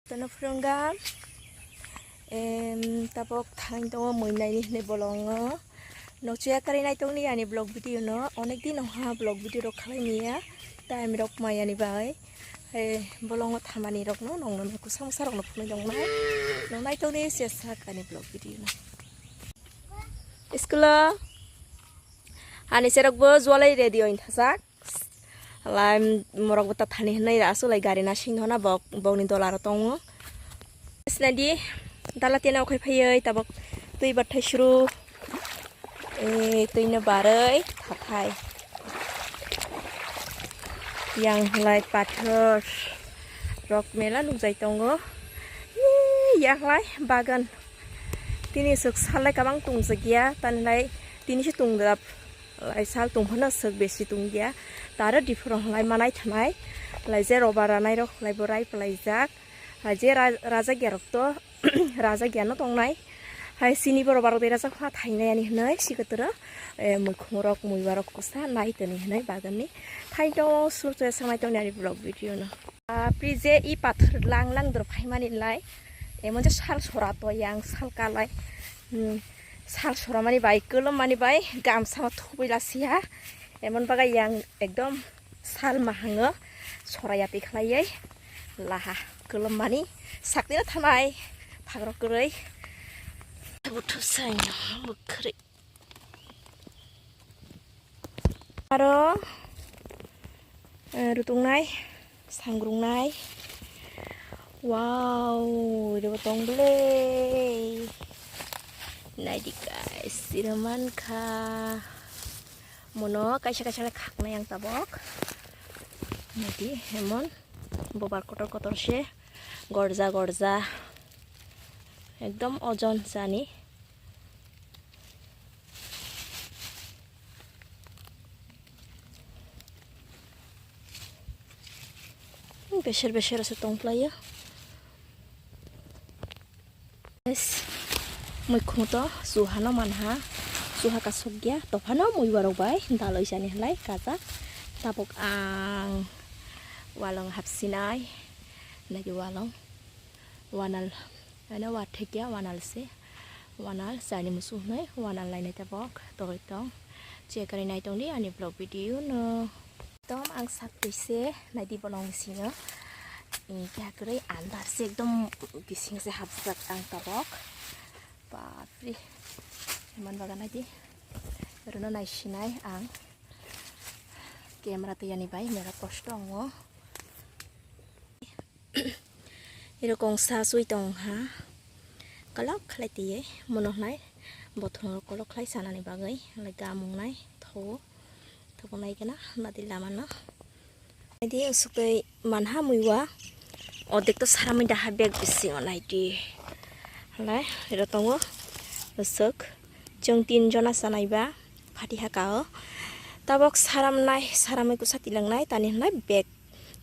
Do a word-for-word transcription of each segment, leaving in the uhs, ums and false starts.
Tono phwrwngga, em, tabok thang tongo mui naini hinwi bolongo. Nokchiya kwrwi naitongni ani vlog video no, onek din wngha vlog video rok khlai niya, time rok mayani bai. He, bolongo thamani rokno nongno kusang sa rokno phunui tongmai. Nong naitongni sesa ani vlog video no. School o ani cherok bo jualai ready oin thajak. Lai morok bwta thani hinwi aswk lai gari nasing hona bok bokni dola ro tongo. Sinadi dala tena okhai phaiwi tabok twi bathai suru. Eh, twi no barwi thathai. Yang lai pathor rok mela nukjai tongo. Ih, yang lai bagan. Tini swk salai kabang tungjakya, tanlai tini se tungdap. Lai sal tungphano swk besi tungya. Taro diphuru lai manai thanai. Lai je roba ranai rok lai bo rai pwlaijak. Lai je ra-, rajakya rok to rajakya no tongnai. Hai sini bo roba rok de rajak pha thainai ani hinoi sikotoro. Eh, muikhung rok muiba rok kusa nai toni hinoi bagan ni. Thai to sur to sanai toni ani vlog video no. Ah, pri je i pathor lang lang dor phaimani lai. Emon je sal sora to yang sal kalai. Hmm, sal sora mani bai kolom mani bai gamsa ma thubui la siha. Emon baga yang ekdom sal mahango sora yati khlaiye laha kolom mani sakti na thanai phagro kwrwi. Buthu saino bukhri. Aro, eh, rutungnai, sangrungnai. Wow, iro tong bele. Naidi guys, iro mankha. Mono kaisa kaisa le khaknai ang tabok. Naidi, emon bobar kotor kotor se, gorja gorja. Ekdom ojon sani. Beser beser ase tongplaiyo. Guys, muikhung to chuha no manha, chuha kasuk ya, tophano muiba rok bai daloi sani halai kajak. Tabok ang walong hapsinai, nagi walong. Wanal, ano wathekya wanal se. Wanal, sani musu hnai, wanal lainai tabok, togoi tong. Check kari nai tongdi ani vlog video no. Tom ang sak twi se, naidi bolong singo. Keha kwrwi andar se ekdom bising se hapjak ang tabok. Bapre. Eman bagan naidi. Rono naisinai ang. Camera tiyani bai mera kosto ango. Iro kongsa sui tong ha. Kolok khlai tiye mono hnai. Bothong rok kolok khlai sanani bagwi. Lai gamung nai thogo. Thogo nai gana nadi lama no. Naidi usuk tei manha muiwa. Odek to saramwi daha bag bisingo naidi. Lai iro tongo usuk. Chwng tin jona chanai ba. Phati haka o. Tabok saramnai, saramwi kusa tilangnai, tani hnai bag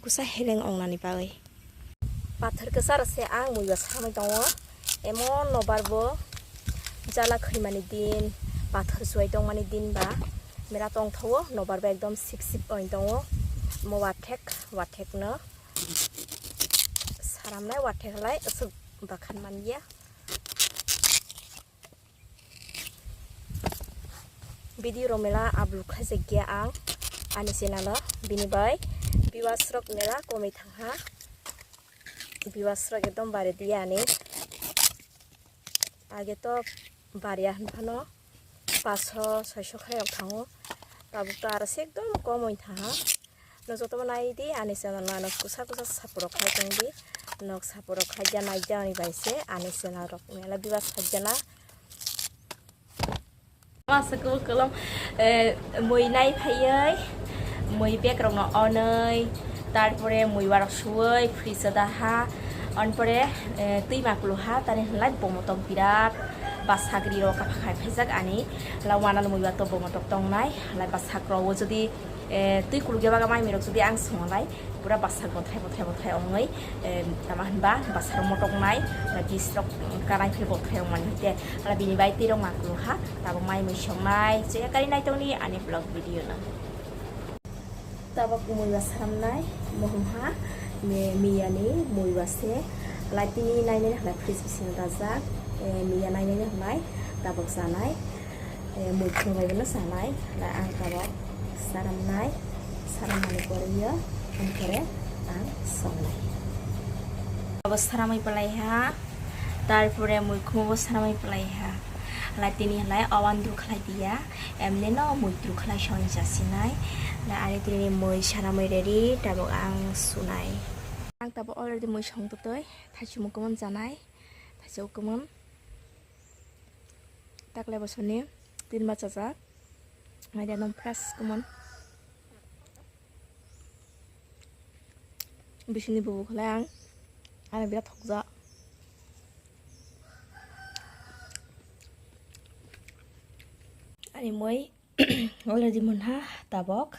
kusa heleng ongnani bagwi. Pathor kwcharo se ang muiba samwi tongo. Emon nobar bo jala khwimani din, pathor chuwai tongmani din ba mera tongthowo, nobar bo ekdom sip sip oi tongo. Mo wathek, wathek no saramnai wathek lai aswk bakhan manya. Video rok mela upload khlaijakya ang ani channel o, bini bai viewers rok mela komwi thangha, viewers rok ekdom bari diya ani, age to bariya hinphano paso soiso khairok thango, tabuk to aro se ekdom komwi thangha. No jotobo nai di ani channel no, ano kusa kusa support rok khai tong di. Nok support rok khai ja nai ja ani bai se ani channel rok mela viewers khai ja na. Masa kubu kolom, eh, mui nai phaioi, mui bag rok no onoi, tarpore mui warok suoi, fridge o daha, onpore, eh, twi makulu ha, tani hinlai bomotok birat, basagri rok kapha khai phaijak ani, la wanal mui ba to bomotok tong nai, lai basag rok o jodi Eh, twi kulugya baga mai mirok jodi ang songo lai, pura bwsak bothai, bothai, bothai ongoi, eh, tama hinba bwsarok motok nai, ora bis rok kanai phai bothai ongmani hwnkhe, ora bini bai twi rok makulu ha, tabuk mai mui songnai, chaya kari nai tongni ani vlog video no. Tabuk mui ba saramnai, mohom ha, me-, miyani mui ba se, Lai tini nainai hwnlai fridge bisingo dajak, eh, miya nainai hwnlai tabuk chanai, eh, mui khumui bai bono chanai, lai ang tabuk saramnai, saramnani pore yo, ang kere ang songnai. Abo saramui palai ha, tarpore mui khumui bo saramui palai ha. Lai tini hwnlai owan dukhlai diya, emne no mui dukhlai song chasinai. Lai ari tini mui saramui ready, tabuk ang sunai. Ang tabuk already mui song totoi. Thachi mukumon chanai, thachi ukumon. Taklai bosoni tin bachajak. Mai dia nong fresh kumon. Bisini bubu khlai ang. Ani birat thokjak. Ani moi already monha tabok.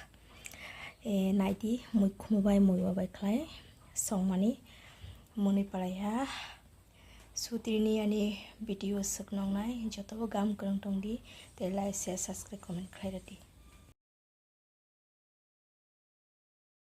Eh, naidi mui khumui bai mui bai khlai songmani monwi palaiha. Sutrini ani video swk nongnai jotobo gam kwrwng tongdi, tei like, share, subscribe, comment khlai rwdi.